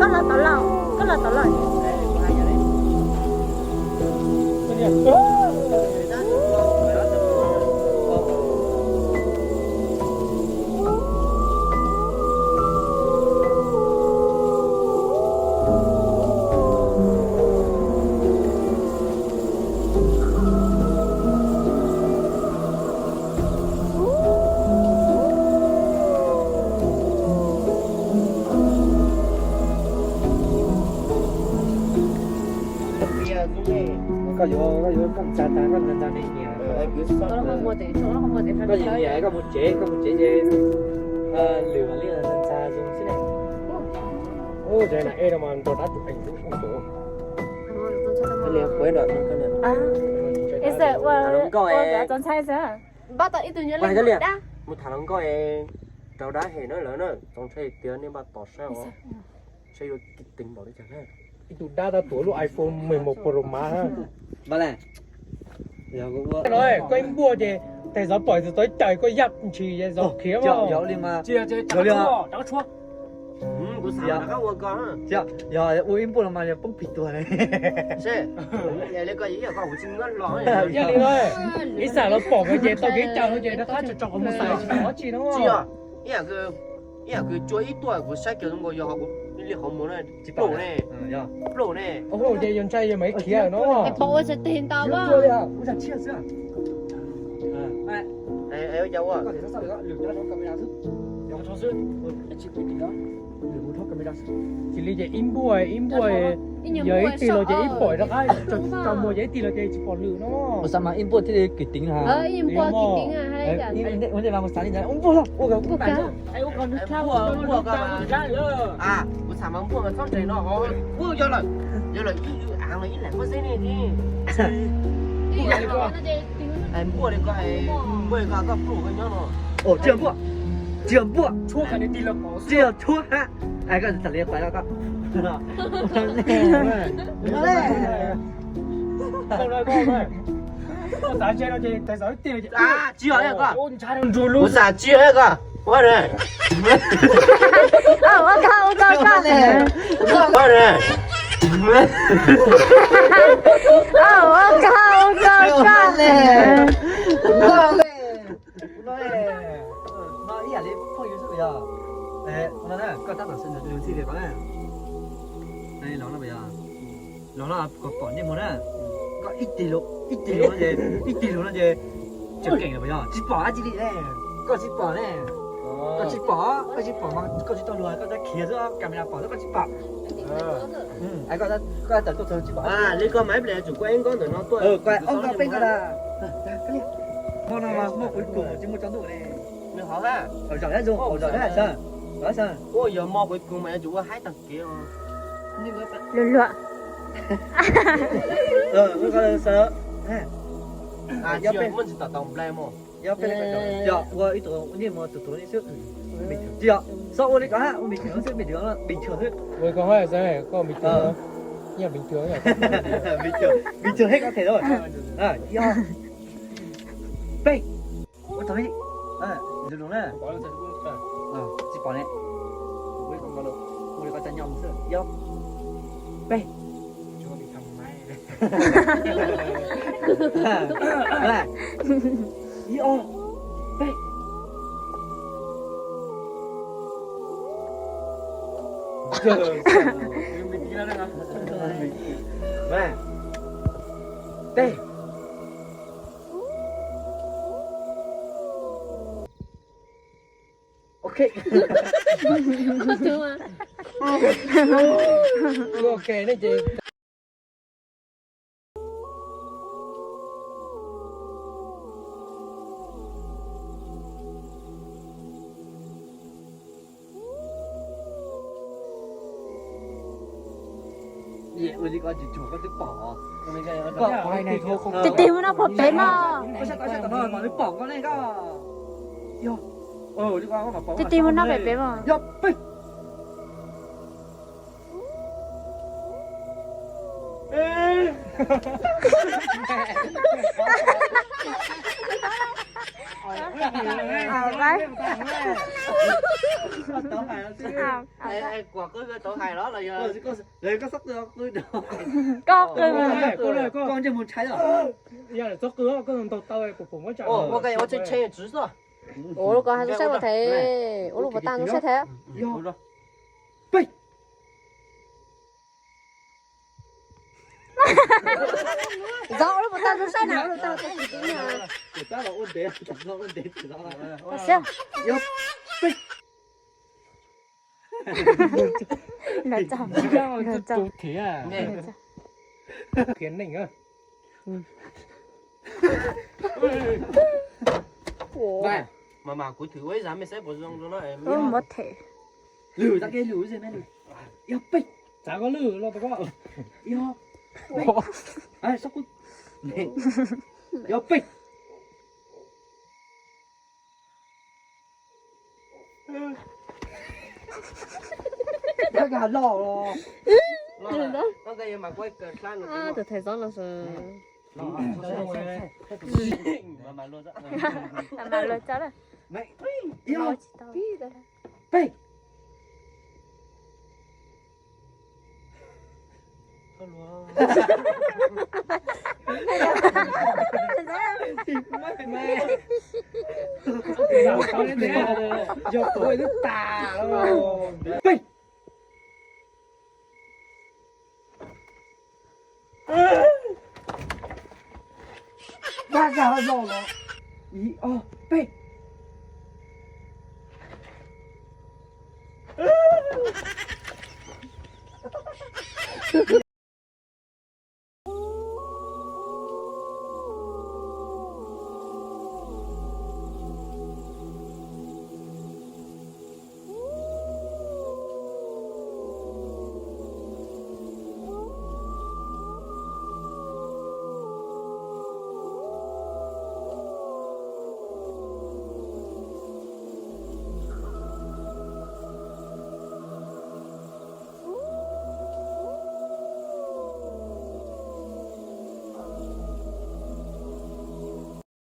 Koj los tau los, koj los tau los. Koj yuav, koj yuav koj ntxa tas koj ntxa ntxa me nyias. Koj nyias nyias koj mus tsev, koj mus tsev ces lwm li ntxa ntxa zoo xwb ne. Ub, ntawm no es no mas nrog dab tsi tus. Ua nkauj es mus tham hluas nkauj es rau dab hem na lawm na, txaus ntshai tiag nej npaj tos saib os. Saib yuav kis teev npaum li cas na. Ib tug dab tab tuav lub iPhone mười một Pro Max. Koj ib npuaj ces tes xov pom tes xov caws koj yaj ntshis xov khiav mas. Yog ua ib npuaj no mas yog poob pis tuag li. Yog li, ib xam los pom ces tau kev caw no ces rov qab tso tso qhov muag xais tsis pom dab tsi no. Ib yam kws cua ib tuaj kuv saib kiag zoo nkaus yog li qhov muag na, tsis pom ne, pom ne. Ces yog ntshai yog mam li khiav no. Pom ua tsis tig ntau. Ua cas tshiab xwb. Ua cas ua Cia li ces ib npuaj ib npuaj, yog ib tig los ces ib pom rov qab, tso muag ces ib tig los ces tsis pom lwm no. Ua xav mas ib npuaj thiaj li kis teev ha. Ua ntej mas kuv xav li ntawd, ua npuaj los ua kom kuv npuaj. Kuv xav mas npuaj mas txhob nres no, npuaj yog lawm, yog lawm ib av los ib lam kuj xeb ne. Npuaj li ko, npuaj li ko koj pluj koj nyob no. Tsis yog npuaj, tsis yog npuaj, tsis yog tshuab ha. Koj txam li pais koj. Tsis yog koj, kuv xav tsis yog koj. Ua ib yam li phooj ywg xwb yog. Koj tab tom ntxhi li ko. Los no kom pom nej mus na. Koj ib tig los, ib tig los no ces, ib tig los no ces tseem keem lawm yog tsis pom dab tsi li. Koj tsis pom ne, koj tsis pom, koj tsis pom mas koj tsis tau luag, koj tab khiav xwb, camera pom xwb koj tsis pom. Koj tawm tuaj txog tsis pom li. Koj mas ib pliag tsum koj ib nkoj ntawm no tuaj, koj ob nkoj peb nkoj na. Hmo no mas hmo kuv tus tsis muaj tsaus ntuj ne. Nws hov ha. Zaum zoo, zaum zoo. Ua yog hmo kuv tus mas yuav tsum ua haib tag kev os. Luag luag. Muaj ntsis tom tau nplai mos. Yog ua ib tug ua niaj hmo tus tus li xwb. Tsis yog, txhob ua li ko ha, ua bình thường xwb, bình thường xwb. Ua li ko ha, koj bình thường, bình thường, bình thường hết có thể rồi. Yog peb, ua tau li, zoo na. Tsis pom ne. Ua li ko tsa nyo mus xwb, yog peb. Ib, ob, peb. Peb. Ok. Ok, nej ces Tig tig mus no pom pem mas. Tig tig mus no pem pem mas. Koj qw mas. Koj ntsej muag ntshai os. Ua koj ua tshee tshee tsis xwb. Ua lub ko hais zoo saib ua thev, ua lub puas tag zoo saib thev. Peb. Zov ua lub puas tag zoo saib na, ua lub tag zoo saib na. Peb. Nrog txog, nrog txog. Khiav neeg. Mas mas kuv thwm ua ib zaj mej saib puas zoo rau no. Muab them. Lwm tag kev lwm ze me lwm. Yog peb. Txav koj lwm los tau koj. Yog peb. Sob kuv. Yog peb. Tus thầy giáo no. Peb. Yog kuv twb tas. Peb. Pab kag los los. Ib, ob, peb.